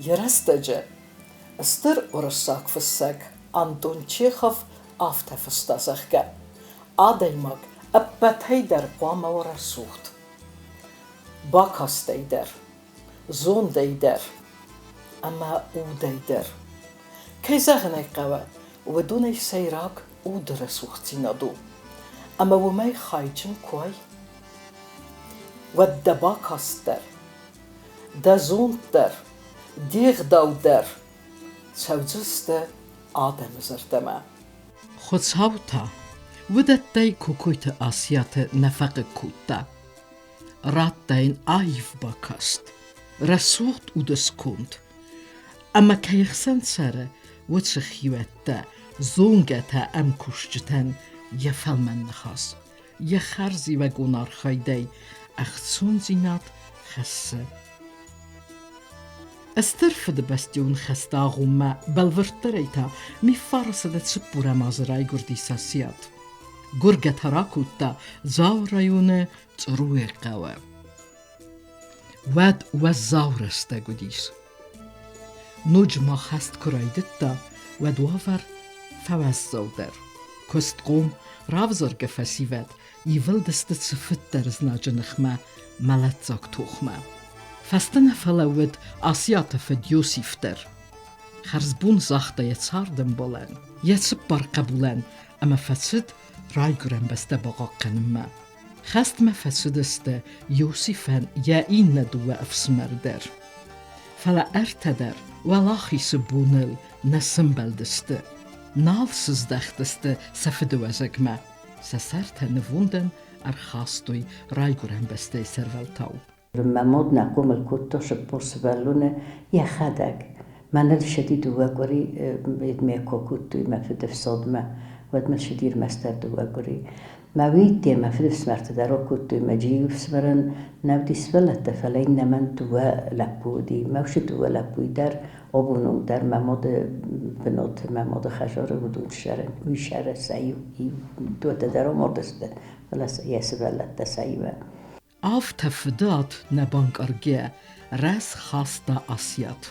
Йӕ рӕстӕджы стыр уырыссаг фыссӕг Антон Чехов афтӕ фыста, зӕгъгӕ, адӕймаг ӕппӕтӕй дӕр хъуамӕ уа рӕсугъд. Бакастӕй дӕр, зондӕй дӕр ӕмӕ удӕй дӕр. Кӕй зӕгъын ӕй хъӕуы, уыдонӕй сӕйраг уды рӕсугъддзинад у. Ӕмӕ уымӕй хайджын куы уай, уӕд дӕ бакаст дӕр, дӕ зонд дӕр, де гъдау дӕр цӕудзысты адӕмы зӕрдӕмӕ. Хуыцау та уыдӕттӕй Кокойты Асиаты нӕ фӕхъыг кодта. Радта йын аив бакаст, рӕсугъд удысконд. Ӕмӕ кӕй хсӕн цӕры, уыцы хиуӕттӕ, зонгӕтӕ ӕмкусджытӕн йӕ фӕлмӕн ныхас, йӕ хӕрзиуӕгон архайдӕй ӕхцондзинад хӕссы. Стыр Фыдыбӕстӕйон хӕсты агъоммӕ, бӕлвырддӕрӕй та Миффары 140 азы райгуырди Сасиат. Гуыргӕ та ракодта Дзауы районы Църуйы хъӕуы. Уӕд уӕззау рӕстӕг уыдис. Ноджы ма хӕст куы райдыдта, уӕд уавӕр фӕуӕззаудӕр. Куыстхъом, равзаргӕ фӕсивӕд ивылдысты цыфыддӕр знаджы ныхмӕ мӕлӕтдзаг тохмӕ. Фӕстӕ нӕ фӕлӕууыд Асиаты фыд Иосиф дӕр. Хӕрзбон загъта йӕ цардӕмбалӕн, йӕ цыппар хъӕбулӕн ӕмӕ фӕцыд райгуырӕн бӕстӕ бахъахъхъӕнынмӕ. Хӕстмӕ фӕцыдысты Иосифӕн йӕ иннӕ дыууӕ ӕфсымӕры дӕр. Фӕлӕ ӕртӕ дӕр Уӕлахизы боныл нӕ сӕмбӕлдысты, нал сыздӕхтысты сӕ фыдыуӕзӕгмӕ, сӕ сӕртӕ нывондӕн ӕрхастой райгуырӕн бӕстӕйы сӕрвӕлтау. Мӕ мад нӕ хъомыл кодта 40 сывӕллоны йӕхӕдӕг. Мӕныл ссыди дыууӕ къуыри, ме кко кодтой мӕ фыды фсадмӕ, уӕд мыл ссыди ӕрмӕстдӕр дыууӕ къуыри. Мӕ уидте мӕ фыды фсымӕртӕ дӕр акодтой мӕ джийы фсымӕрӕн нӕ уыди сывӕллӕттӕ, фӕлӕ иннӕмӕн дыууӕ лӕппу уыди. Мӕ усы дыууӕ лӕппуйы дӕр абоны онг дӕр мӕ мады бынаты, мӕ мады хӕдзары уыдон ссарын. Уый сӕры сӕ иу, дыууӕтӕ дӕр амардысты, фӕлӕ йӕ сывӕллӕттӕ сӕ иуӕн. Афтӕ фыдад нӕ банкъаргӕ рӕз хаста Асиат.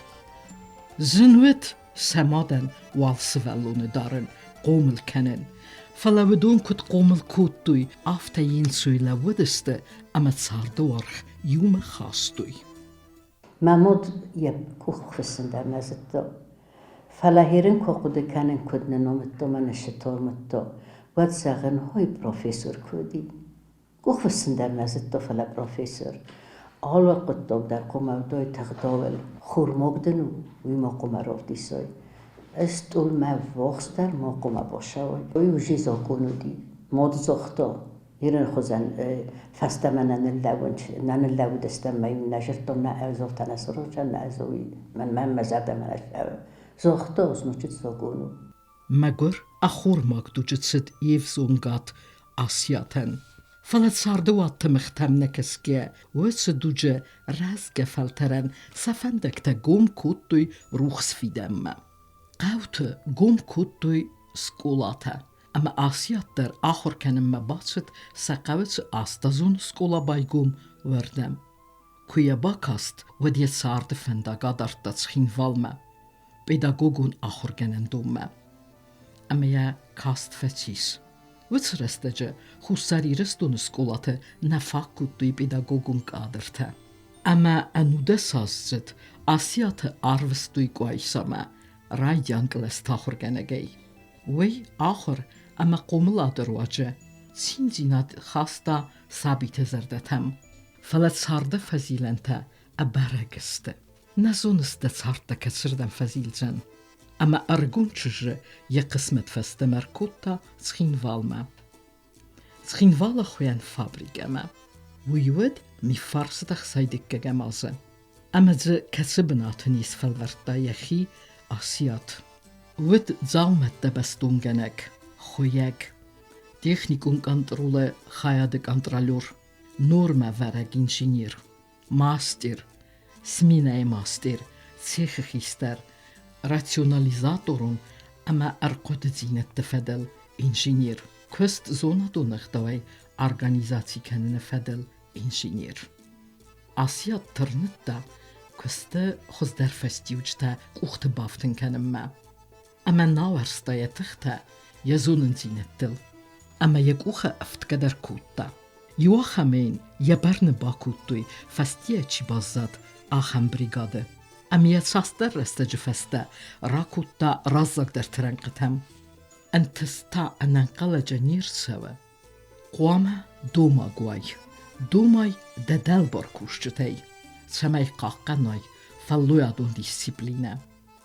Зын уыд сӕ мадӕн уал сывӕллоны дарын, хъомыл кӕнын. Фӕлӕ уыдон куыд хъомыл кодтой, афтӕ йын цуй лӕууыдысты ӕмӕ царды уаргъ иумӕ хастой. Мӕ мад йӕ къух фыссын дӕр нӕ зыдта. Фӕлӕ херын куы хъуыды кӕнын, куыд нын амыдта мӕ ныссытормыдта, уӕд зӕгъын, ой, профессор куы уыди. Къухфыссын дӕр нӕ зыдта, фӕлӕ профессор алы хъуыддаг дӕр хъуымӕ тыгъдауыл хурмог дын у, уый ма хъуамӕ равдисай. Стъолмӕ ввахс дӕр ма хъуамӕ бацӕуай. Уый уже закъон уыди. Мад загъта, Ирын хуызӕн фӕстӕмӕ нӕ ныллӕууын, нӕ ныллӕууыдыстӕм мӕ нӕ зыдтон нӕ ӕвзӕгтӕ нӕ сырхытӕ нӕ ӕзои мӕнмӕ мӕ зӕрдӕмӕ нӕ цӕуы. Загъта, значит, закон у. Мӕгуыр ӕххормаг дуджы цыд йе взонгад Асиатӕн. Фӕлӕ царды уадтымыгътӕм нӕ кӕсгӕ, уыцы дуджы рӕзгӕ фӕлтӕрӕн сӕ фӕндӕгтӕ гом кодтой рухс фидӕнмӕ. Хъӕуты гом кодтой скъолатӕ, ӕмӕ Асиат дӕр ахуыр кӕнынмӕ бацыд сӕ хъӕуы цы астазон скъола байгом, уырдӕм. Куы йӕ бакаст, уӕд йӕ царды фӕндаг адардта Цхинвалмӕ, педагогон ахуыргӕнӕндонмӕ. Ӕмӕ йӕ каст фӕцис. Уыцы рӕстӕджы Хуссар Ирыстоны скъолаты нӕ фаг кодтой педагогон кадртӕ. Ӕмӕ ӕнудӕсаздзыд Асиаты арвыстой Къуайсамӕ райдиан кълӕсты ахуыргӕнӕгӕй. Уый ахуыр ӕмӕ хъомылады руаджы циндзинад хаста сабиты зӕрдӕтӕм. Фӕлӕ царды фӕзилӕнтӕ ӕбӕрӕг сты. Нӕ зоныс дӕ цард дӕ кӕцырдӕм фӕзилдзӕн. Ӕмӕ ӕрыгон чызджы йӕ хъысмӕт фӕстӕмӕ ӕркодта Цхинвалмӕ. Цхинвалы хуыйӕн фабрикӕмӕ. Уый уыд миффарсыдӕх цайдыккӕгӕм азы. Ӕмӕ дзы кӕцы бынаты не сфӕлвӕрдта йӕхи Асиат. Уыд дзаумӕттӕ бӕстонгӕнӕг, хуыйӕг, техникон къантролы хайады контролер, нормӕвӕрӕг инженер, мастер, сменӕйы мастер, цехы хистӕр, рационализаторон ӕмӕ ӕрхъуыдыдзинӕдты фӕдыл инженер, куыст зонадон ӕгъдауӕй организаци кӕныны фӕдыл инженер. Асиат тырныдта, куысты хуыздӕр фӕстиуджытӕ къухты бафтын кӕнынмӕ. Ӕмӕ науӕрста йӕ тыхтӕ йӕ зонындзинӕдтыл ӕмӕ йӕ къухы ӕфтгӕ дӕр кодта. Иуахӕмы йын йӕ бӕрны бакодтой, фӕстийӕ чи баззад, ахӕм бригады. Ӕмӕ йӕ цасдӕр рӕстӕджы фӕстӕ ракодта раззагдӕрты рӕнхъытӕм. Ӕнтыст та ӕнӕнхъӕлӕджы не рцӕуы. Хъуамӕ домаг уай, домай дӕ дӕлбар кусджытӕй, цӕмӕй хъахъхъӕнай фӕллойадон дисциплинӕ,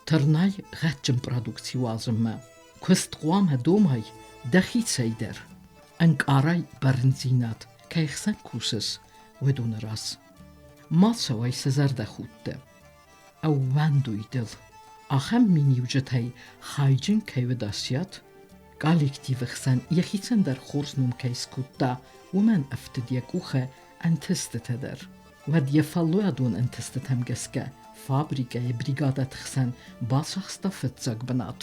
тырнай гъӕдджын продукци уадзынмӕ. Куыст хъуамӕ домай дӕхицӕй дӕр, ӕнкъарай бӕрндзинад, кӕй хсӕн кусыс, уыдоны раз. Ма цӕуай сӕ зӕрдӕхудты. Ӕууӕндуй дыл. Ахӕм миниуджытӕй хайджын кӕй уыд Асиат, коллективы хсӕн йӕхицӕн дӕр хорз ном кӕй скодта, уымӕн ӕфтыд йӕ къухы ӕнтыстытӕ дӕр. Уӕд йӕ фӕллойадон ӕнтыстытӕм гӕсгӕ фабрикӕйы бригадӕты хсӕн бацахста фыццаг бынат.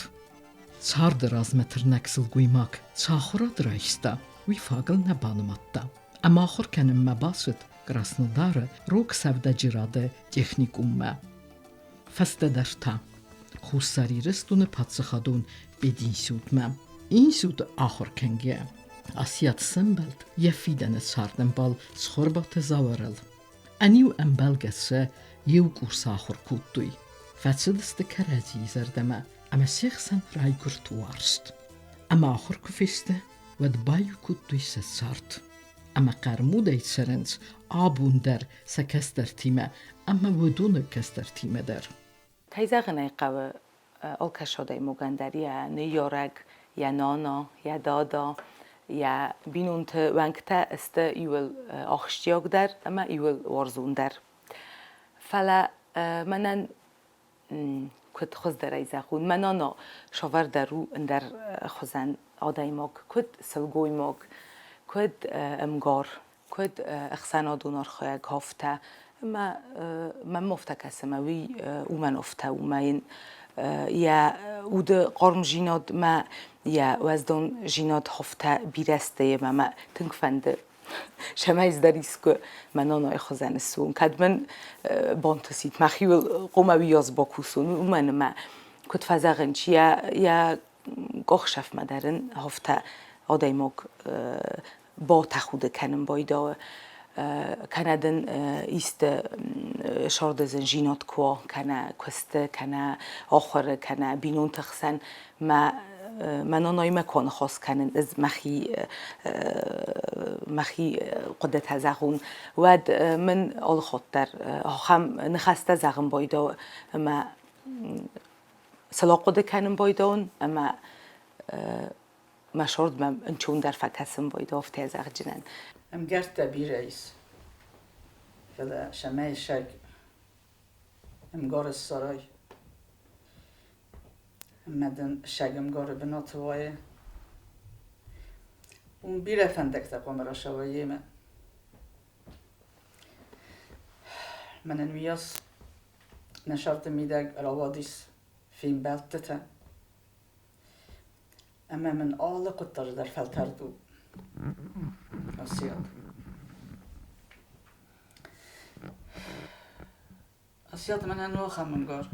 Царды размӕ тырнӕг сылгоймаг цы ахуырад райста, уый фагыл нӕ банымадта. Ӕмӕ ахуыр кӕнынмӕ бацыд Краснодары рог сӕвдӕджерады техникуммӕ. Фӕстӕдӕр та Хуссар Ирыстоны паддзахадон пединститутмӕ. Институты ахуыр кӕнгӕйӕ, Асиат сӕмбӕлд йӕ фидӕны цардӕмбал Цхуырбаты Зауырыл. Ӕниу ӕмбӕлгӕ сӕ иу курсы ахуыр кодтой. Фӕцыдысты кӕрӕдзийы зӕрдӕмӕ ӕмӕ се хсӕн райгуырд уарзт. Ӕмӕ ахуыр куы фесты, уӕд баиу кодтой сӕ цард. Ӕмӕ хъӕрмудӕй цӕрынц абон дӕр сӕ кӕстӕртимӕ ӕмӕ уыдоны кӕстӕртимӕ дӕр. Кӕй зӕгъын ӕй хъӕуы, алкӕцы адӕймагӕн дӕр йӕ ныййарӕг, йӕ нана, йӕ дада, йӕ бинонты уӕнгтӕ сты иуыл ахсджиагдӕр ӕмӕ иуыл уарзондӕр. Фӕлӕ мӕнӕн куыд хуыздӕрӕй зӕгъон, мӕ нана цавӕрдӕр у ӕндӕр хуызӕн адӕймаг, куыд сылгоймаг, куыд ӕмгар, куыд ӕхсӕнадон архайӕг афтӕ. Ӕмӕ мӕм афтӕ кӕсы, ӕмӕ уый уымӕн афтӕ у, ӕмӕ йын йӕ уды хъармдзинадмӕ, йӕ уӕздандзинад афтӕ бирӕ сты ӕмӕ мӕ тынг фӕнды, цӕмӕй ӕз дӕр искуы мӕ нанайы хуызӕн ссуон. Кӕд мын бантысид мӕхиуыл хъуамӕ уыйас бакусон, уымӕн ӕмӕ, куыд фӕзӕгъынц, йӕ къухсӕфмӕ дӕр ын афтӕ адӕймаг батӕхуды кӕнын байдауы. Кӕнӕ дын исты сӕрды зынзинад куы уа, кӕнӕ куысты, кӕнӕ ахуыры, кӕнӕ бинонты хсӕн мӕ мӕ нанаимӕ куы аныхас кӕнын, ӕз мӕхи мӕхи хъуыдытӕ зӕгъон, уӕд мын алыхатт дӕр ахӕм ныхӕстӕ зӕгъын байдауы ӕмӕ сыл ахъуыды кӕнын байдауын ӕмӕ мӕ сордмӕ ӕнцондӕр фӕкӕсын байдауы, афтӕ зӕгъджынӕн. Ӕмгӕрттӕ бирӕ ис, фӕлӕ сӕмӕй сӕг ӕмгары ссарай. Ӕмӕ дын сӕг ӕмгары бынаты уайы. Уым бирӕ фӕндӕгтӕ хъуамӕ рацӕуай йемӕ. Мӕнӕн уыйас нӕ сӕрты мидӕг рауадис фембӕлдтытӕ. Ӕмӕ мын алы хъуыддаджы дӕр фӕлтӕрд у Асиат. Асиат мӕнӕн у ахӕм ӕмгар.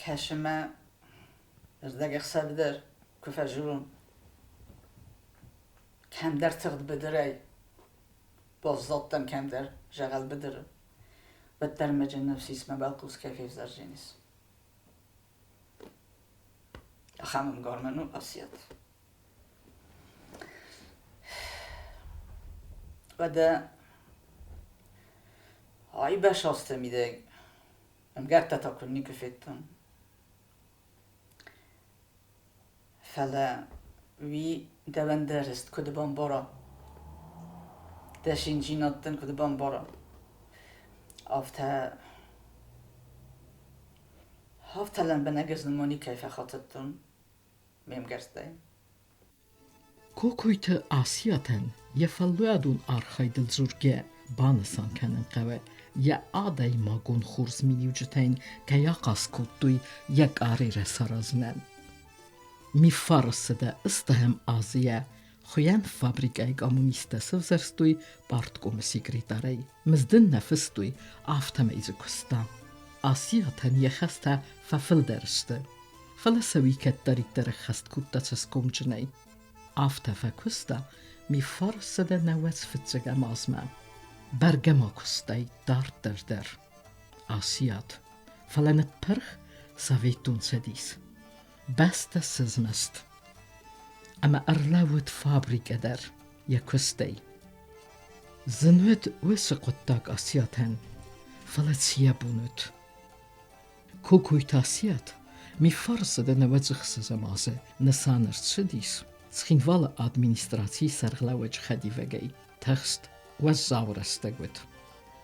Кӕсы мӕ ӕрдӕгӕхсӕв дӕр куы фӕзилон. Кӕмдӕр тыгъд быдырӕй баззадтӕн кӕмдӕр зӕгъӕл быдыры. Уӕддӕр мӕ ныфс ис мӕ уӕлхъус кӕй февзӕрдзӕнис. Ахӕм ӕмгар мын у Асиат. Уӕдӕ ай бӕсасты мидӕг ӕмгӕрттӕ та куы никуы федтон. Фӕлӕ уый дӕуӕн дӕ рыст куыд бамбара, дӕ циндзинад дын куыд бамбара, афтӕ афтӕ лӕмбынӕг ӕз нырма никӕй фӕхатыдтон ме мгӕрттӕй. Кокойты Асиатӕн йӕ фӕллойадон архайдыл дзургӕ банысан кӕнын хъӕуы, йӕ адӕймагон хорз миниуджытӕ йын кӕй ахъаз кодтой йӕ карьерӕ саразынӕн. Миффарсы дӕ ыстӕм азы йӕ. Хуыйӕн фабрикӕйы коммунисттӕ сӕвзӕрстой парткомы секретарӕй. Мызд ын нӕ фыстой, афтӕмӕй дзы куыста. Асиатӕн йӕ хӕстӕ фӕфылдӕр сты, фӕлӕ сӕ уый кӕддӕриддӕр ӕххӕст кодта цӕсгомджынӕй. Афтӕ фӕкуыста 1491 азмӕ. Бӕргӕ ма куыстаид дарддӕр дӕр. Асиат, фӕлӕ ныппырх Советон Цӕдис. Бӕстӕ сызмӕст. Ӕмӕ ӕрлӕууыд фабрикӕ дӕр йӕ куыстӕй. Зын уыд уыцы хъуыддаг Асиатӕн, фӕлӕ цы йӕ бон уыд? Кокойты Асиат миффарсады 96 азы нысан ӕрцыдис Цхинвалы администрацийы сӕргълӕууӕджы хӕдивӕгӕй. Тыхст, уӕззау рӕстӕг уыд.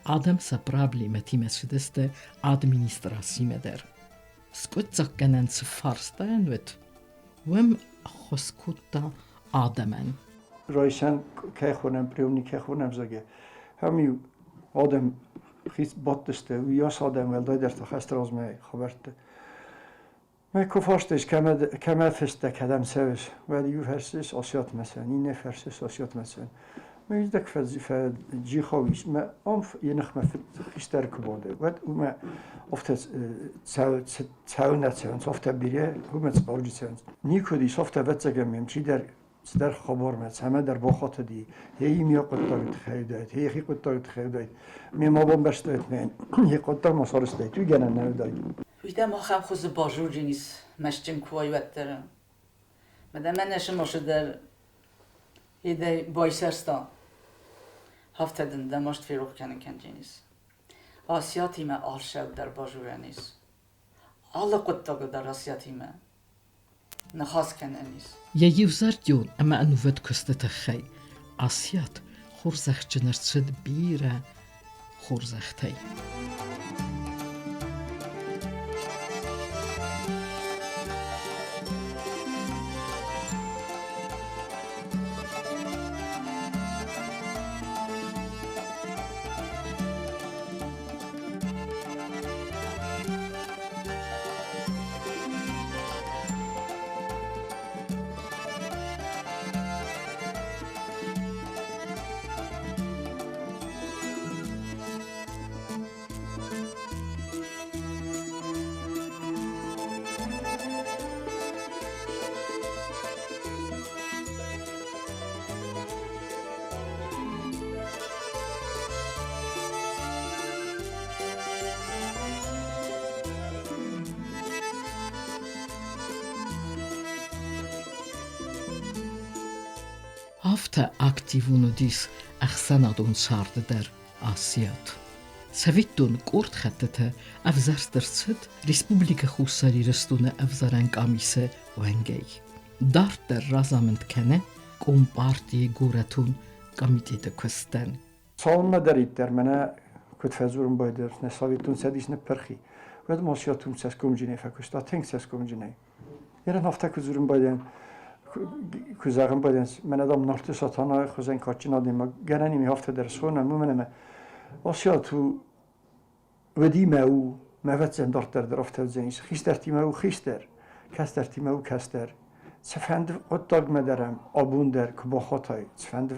Адӕм сӕ проблемӕтимӕ цыдысты администрацимӕ дӕр. Скъуыддзаггӕнӕн цы фарстайӕн уыд, уым ӕххуыс кодта адӕмӕн. Райсӕн кӕй хонӕм, приемник кӕй хонӕм, зӕгъгӕ, ам-иу адӕм бадтысты, уыйас адӕм уӕлдайдӕр та хӕсты размӕ хабӕртты. Мӕ куы фарстис, кӕмӕ фыстӕ, кӕдӕм цӕуыс, уӕд иу фӕрсыс Осиатмӕ цӕуын, иннӕ фӕрсыс Осиатмӕ цӕуын. Мӕ издӕг фӕджихау ис, мӕ ам йӕ ныхмӕ хистӕр куы бады, уӕд уымӕ афтӕ цӕуын нӕ цӕуынц, афтӕ бирӕ уымӕ цыппарджы цӕуынц. Никуы ис, афтӕ ӕвӕццӕгӕн мӕм чидӕр цыдӕр хабармӕ, цӕмӕдӕр бахатыди, йе им йӕ хъуыддаджы тыххӕй уыдаид, йе йӕхи хъуыддаджы тыххӕй уыдаид. Ме ма бамбӕрстаид мӕ йӕ хъуыддаг ма сарӕзтаид, уый гӕнӕн нӕ уыдаид. Уый дӕм ахӕм хуызы базурджын ис, мӕстджын куы уай, уӕддӕр. Мӕ мӕнӕ сымосы дӕр едӕй байсӕрста. Афтӕ дын дӕ маст ферох кӕнын кӕнджын ис. Асиатимӕ ӕхсӕв дӕр базурӕн ис. Алы хъуыддагыл дӕр Асиатимӕ ныхас кӕнӕн ис. Йӕ иузӕрдион ӕмӕ ӕнувыд куысты тыххӕй Асиат хорзӕхджын ӕрцыд бирӕ хорзӕхтӕй. Афтӕ активон уыдис ӕхсӕнадон царды дӕр Асиат. Цӕвиттон, къорд хӕттыты ӕвзӕрст ӕрцыд Республикӕ Хуссар Ирыстоны ӕвзарӕн къамисы уӕнгӕй. Дарддӕр разамынд кӕны Компартийы горӕтон комитеты куыстӕн. Цалынмӕдӕриддӕр мӕнӕ куыд фӕдзурын байдайынц, нӕ Советон Цӕдис ныппырхи, уӕд ма сӕ цӕсгомджынӕй фӕкуыста, тынг цӕсгомджынӕй. Ерын афтӕ куы дзурын байдайын, куы зӕгъын байдайынц, мӕнӕ дам Нарты Сатанайы хуызӕн кадджын адӕймаг, гӕнӕн ими афтӕ дӕр схонӕм, уымӕн ӕмӕ Асиат у уыдимӕ у, мӕ ӕвӕццӕгӕн дарддӕр дӕр афтӕ уыдзӕнис, хистӕртимӕ у хистӕр, кӕстӕртимӕ у кӕстӕр. Цыфӕнды хъуыддагмӕ дӕр ӕм абон дӕр куы бахатай, цыфӕнды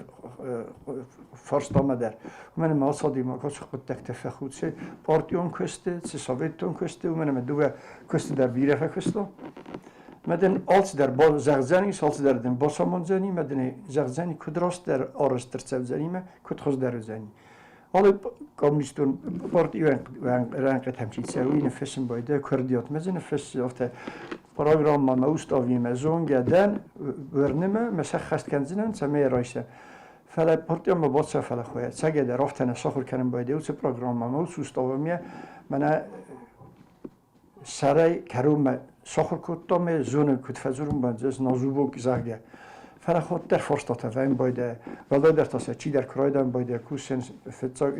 фарстамӕ дӕр, уымӕн ӕмӕ ацы адӕймаг ацы хъуыддӕгтӕ фӕхудсы партион куысты, цы советон куысты, уымӕн ӕмӕ дыууӕ куысты дӕр бирӕ фӕкуыста. Мӕ дын алцыдӕр зӕгъдзӕни, алцыдӕр дын бацамондзӕни, мӕ дын зӕгъдзӕни, куыд растдӕр арӕзт ӕрцӕудзӕни мӕ куыд хуыздӕр уыдзӕни. Алы коммунистон партийы рӕнхъытӕм чи цӕуы, ныффыссын байдайы куырдиатмӕ дзы ныффыссы, афтӕ программӕмӕ, уставимӕ зонгӕ дӕн, уырны мӕ, мӕ сӕххӕст кӕндзынӕн, цӕмӕй райса. Фӕлӕ партиямӕ бацӕ, фӕлӕ хуы ӕцӕгӕйдӕр афтӕ нӕ сахуыр кӕнын байдайы уыцы программӕмӕ, уыцы уставимӕ, мӕнӕ сӕрӕй кӕронмӕ сахуыр кодтам ме зоны куыд фӕдзурын бандзӕс на зубок, зӕгъгӕ. Фӕлӕ ходдӕр фарстатӕ вӕййын байдайы, уӕлдайдӕр та сӕ чидӕр куы райдайын байдайы кусӕн фыццаг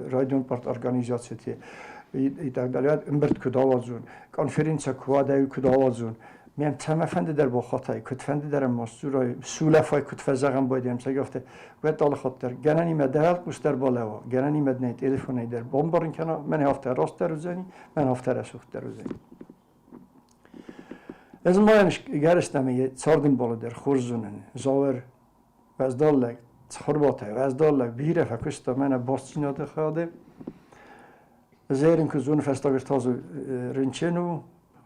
райдион парторганизацити и так далее, ӕмбырд куыд ауадзон, конференци куы уадайы, куыд ауадзон. Мӕм цӕмӕфӕнды дӕр бахатай, куыдфӕнды дӕр ӕм ма сдзурай, сулӕфай, куыд фӕзӕгъӕн байдайӕм, цӕг афтӕ, уӕд алы хатт дӕр гӕнӕнимӕ дӕ уӕлхъус дӕр балӕууа, гӕнӕнимӕ дын ӕй телефонӕй дӕр бамбарын кӕна, мӕнӕ афтӕ растдӕр уыдзӕни, мӕн афтӕ рӕсугъддӕр уыдзӕни. Ӕз ма йӕм гӕрӕстӕм йӕ цардӕмбалы дӕр хорз зонын, Зауыр. Уӕздан лӕг, Цхуырбатӕй уӕздан лӕг бирӕ фӕкуыста мӕнӕ бастдзинады хайады. Зӕрин куы зоны фӕстаг ӕртазы рынчын у,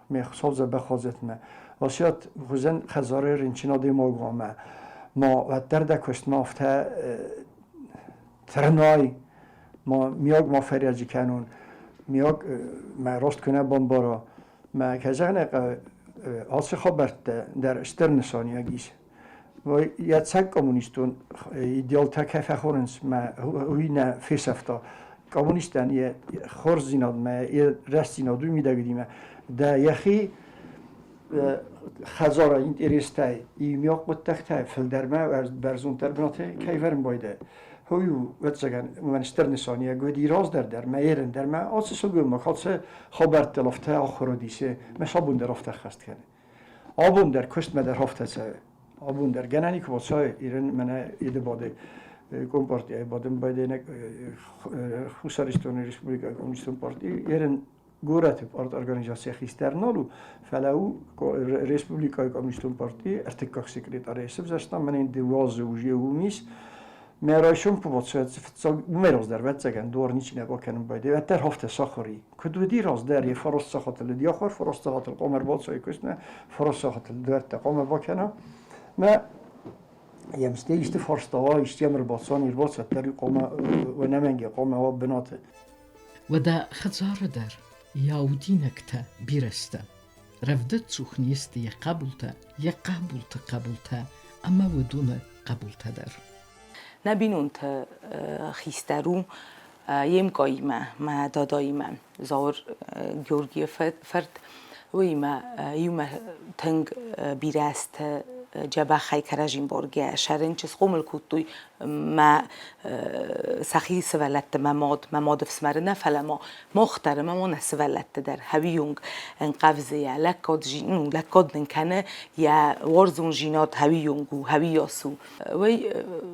ме Хуыцау дзӕбӕх уадзӕт мӕ. Асиат хуызӕн хӕдзары рынчын адӕймаг ӕмӕ ма уӕддӕр дӕ куыстмӕ афтӕ тырнай, ма миаг ма фӕрӕджы кӕнон, миаг мӕ раст куы нӕ бамбара. Мӕ кӕй зӕгъын ӕй хъӕуы, ацы хабӕрттӕ дӕр стыр нысаниуӕг ис. Йӕ цӕг коммунистон идеалтӕ кӕй фӕхонынц, мӕ уый нӕ фесӕфта. Коммунистӕн йӕ хорздзинадмӕ, йӕ рӕстдзинад уый мидӕг уыди мӕ дӕ йӕхи хӕдзары интерестӕй, иумиаг хъуыддӕгтӕй фылдӕрмӕ бӕрзонддӕр бынаты кӕй вӕрын байдайы. Уый у, ӕвӕццӕгӕн, уымӕн стыр нысаниуӕг уыди раздӕр дӕр, мӕ ерын дӕр, мӕ ацы сылгоймаг ацы хабӕрттыл афтӕ ахуыр уыдис, мӕ сабон дӕр афтӕ ӕххӕст кӕны. Абон дӕр куыстмӕ дӕр афтӕ цӕуы. Абон дӕр гӕнӕн никуы бацӕуы, Ирын мӕнӕ иды бады Компартийы бадын байдайнӕг Хуссар Ирыстоны Республикӕйы Коммунистон парти Ерын горӕты парторганизацийы хистӕр нал у, фӕлӕ у Республикӕйы Коммунистон партийы ӕртыккаг секретарь. Сывзӕрста мӕнӕн дыууӕ уже уым ис. Мӕ райсом куы бацӕуӕд, фыццаг уымӕй раздӕр, ӕвӕццӕгӕн, дуар ничи нӕ бакӕнын байдайы, уӕддӕр афтӕ сахуыр и. Куыд уыди раздӕр, йӕ фараст сахатыл уыди ахуыр, фараст сахатыл хъуамӕ ӕрбацӕуой куыстмӕ, фараст сахатыл дуӕрттӕ хъуамӕ бакӕна. Мӕ йӕм стӕй исты фарста уа, исты йӕм ӕрбацӕуа, не рбацӕуа, дӕр хъуамӕ ӕнӕмӕнгӕй хъуамӕ уа бынаты. Уӕдӕ хӕдзары дӕр йӕ аудинӕгтӕ бирӕ сты. Рӕвдыдцух не сты йӕ хъӕбултӕ, йӕ хъӕбулты хъӕбултӕ ӕмӕ уыдоны хъӕбултӕ дӕр. Нӕ бинонты хистӕр у йе мкъаимӕ, мӕ дадаимӕ, Зауыр Георгийы фырт. Уыимӕ иумӕ тынг бирӕ азты дзӕбӕхӕй кӕрӕдзи мбаргӕ сӕрынчы схъомыл кодтой мӕ сӕхи сывӕллӕтты мӕ мад, мӕ мады фсымӕры нӕ, фӕлӕ ма мах дӕр ӕмӕ ма нӕ сывӕллӕтты дӕр хӕуийонг ӕнхъӕвзы йӕ лӕггад, ну, лӕггад нын кӕны йӕ уарзондзинад хӕуийонг у, хӕуийас у. Уый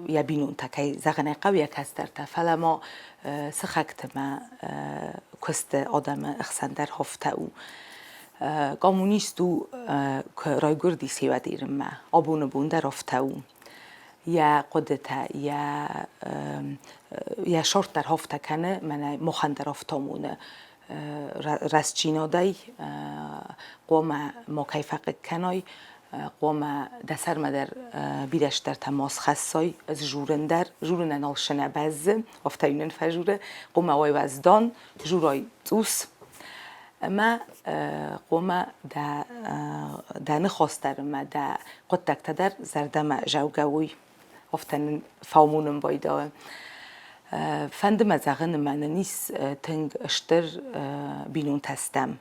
йӕ бинонтӕ, кӕй зӕгъын ӕй хъӕуы, йӕ кӕстӕртӕ, фӕлӕ ма сыхӕгты мӕ куысты адӕмы хсӕн дӕр афтӕ у. Коммунист у, куы райгуырди сеуӕд Ирынмӕ, абоны бон дӕр афтӕ у. Йӕ хъуыдытӕ, йӕ сорт дӕр афтӕ кӕны, мӕнӕ махӕн дӕр афтӕ амоны рӕстдзинадӕй, хъуамӕ макӕй фӕхъыг кӕнай, хъуамӕ дӕ сӕрмӕ дӕр бирӕ стӕртӕ ма схӕссай, ӕз журын дӕр, журынӕн алшы нӕ бӕззы, афтӕ нын фӕжуры, хъуамӕ уай уӕздан, журай цъус, ӕмӕ хъуамӕ дӕ дӕ ныхас дӕр ӕмӕ дӕ хъуыддӕгтӕ дӕр зӕрдӕмӕ зӕугӕ уой. Афтӕ нын фаумонын байдайы. Фӕнды мӕ зӕгъын, ӕмӕ нын ис тынг стыр бинонтӕ стӕм.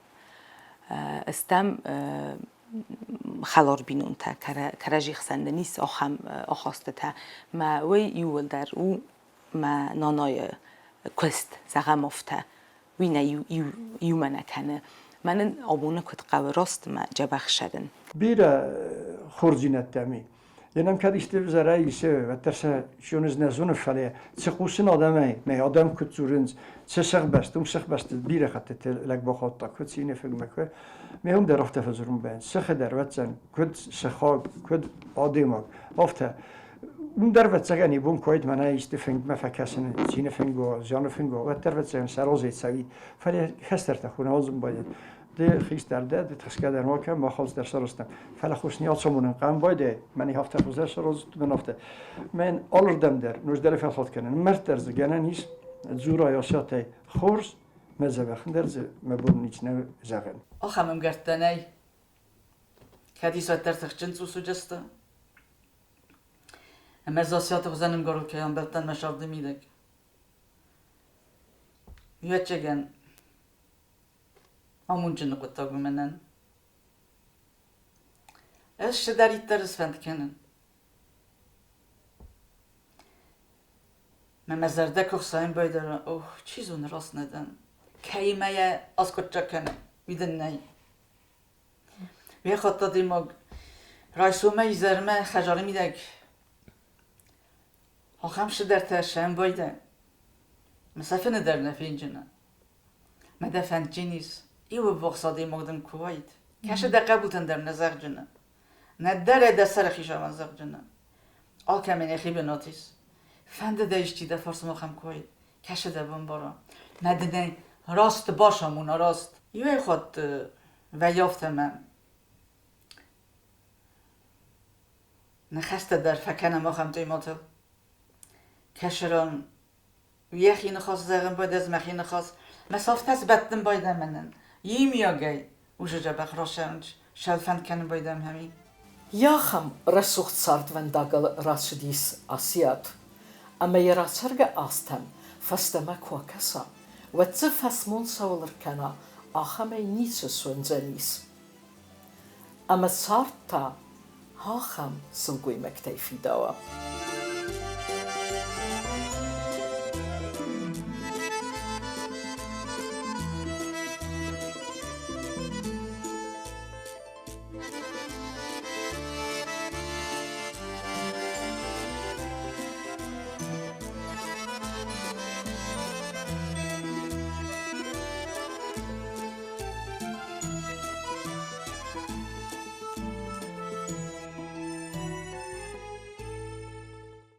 Стӕм хӕлар бинонтӕ, кӕрӕдзи хсӕн нын ис ахӕм ахастытӕ. Мӕ уый иууылдӕр у мӕ нанайы куыст, зӕгъӕм афтӕ. Уый нӕ иумӕ нӕ кӕны. Мӕнӕн абоны куыд хъӕуы раст мӕ дзӕбӕх сӕрын. Бирӕ хорздзинӕдтӕ ми. Йе нӕм кӕд исты ӕвзӕрӕй исы, уӕддӕр сӕ чионыз нӕ зоны, фӕлӕ цы хъусын адӕмӕй, мӕ адӕм куыд дзурынц, цы сыхбӕсты, уым сыхбӕсты бирӕ хӕттыты лӕг бахаудта, куыд цины фынгмӕ, куы. Ме уым дӕр афтӕ фӕдзурын бӕн, сыхы дӕр ӕвӕццӕн, куыд сыхаг, куыд адӕймаг, афтӕ. Уым дӕр ӕвӕццӕгӕн ибон куы уайд мӕнӕ исты фынгмӕ фӕкӕсын, цины фынг уа, зианы фынг уа, уӕддӕр ӕвӕццӕгӕн сӕ разӕй цӕуид. Фӕлӕ хестӕртӕ хунауадзын байдайд. Ды хистӕр дӕ, ды тыхсгӕ дӕр ма кӕн, мах алцыдӕр сарӕзтам. Фӕлӕ хъус не ацамонын хъӕм байдайы, мӕн афтӕ хуыздӕр сараздзут, мӕн афтӕ. Мӕн алырдӕм дӕр ноджыдӕр фӕлхат кӕнын. Мӕрдтӕ дӕр дзы гӕнӕн ис, дзурай асиатӕй хорз, мӕ дзӕбӕхӕн дӕр дзы мӕ бон ницы нӕ зӕгъын. Ахӕм ӕмгӕрттӕ нӕй. Кӕд ис, уӕддӕр тыхджын цъус уыдысты. Ӕмӕ Засиаты хуызӕн ӕмгарыл кӕй амбӕлдтӕн мӕ сӕрды мидӕг. Ӕвӕццӕгӕн, амондджыны хъуыддаг у мӕнӕн. Ӕз цыдӕриддӕр сфӕнд кӕнын. Мӕ мӕ зӕрдӕ куы хсайын байдара, ох, чи зоны, раст нӕ дӕн. Кӕимӕ йӕ аскъуыддзаг кӕны, уый дын нӕй. Уе хатт адӕймаг райсомӕй изӕрмӕ хӕдзары мидӕг ахӕм цыдӕртӕ сӕмбӕлдӕ, мӕ сӕфыны дӕр нӕ фенджынӕн. Мӕ дӕ фӕндджын ис, иу ӕввахс адӕймаг дын куы уаид, кӕсы дӕ хъӕбултӕн дӕр нӕ зӕгъджынӕ. Нӕдӕр ӕй дӕ сӕры хицауӕн зӕгъджынӕ. Алкӕмӕн йӕхи бынат ис. Фӕнды дӕ исчи дӕ фарсмӕ ахӕм куы уаид, кӕсы дӕ бамбара. Мӕ дын ӕй раст бацамона, раст. Иуӕй хатт вӕййы афтӕ мӕ ныхӕстӕ дӕр фӕкӕнӕм ахӕм темӕтыл. Кӕсыран йӕхи ныхас зӕгъын байдӕ, ӕз мӕхи ныхас. Мӕ сафтӕ сбӕттын байдӕ мӕнӕн. Иумиагӕй уже дзӕбӕх расӕрынч, сӕлфӕнд кӕнын байдӕм хӕми. Ахӕм рӕсугъд цардвӕндагыл рацыдис Асиат, ӕмӕ йӕ рацӕргӕ азтӕм фӕстӕмӕ куы акӕса, уӕд дзы фӕсмон цӕуыл ӕркӕна, ахӕмӕй ницы суындзӕнис. Ӕмӕ цард та ахӕм сылгоймӕгтӕй фидауа.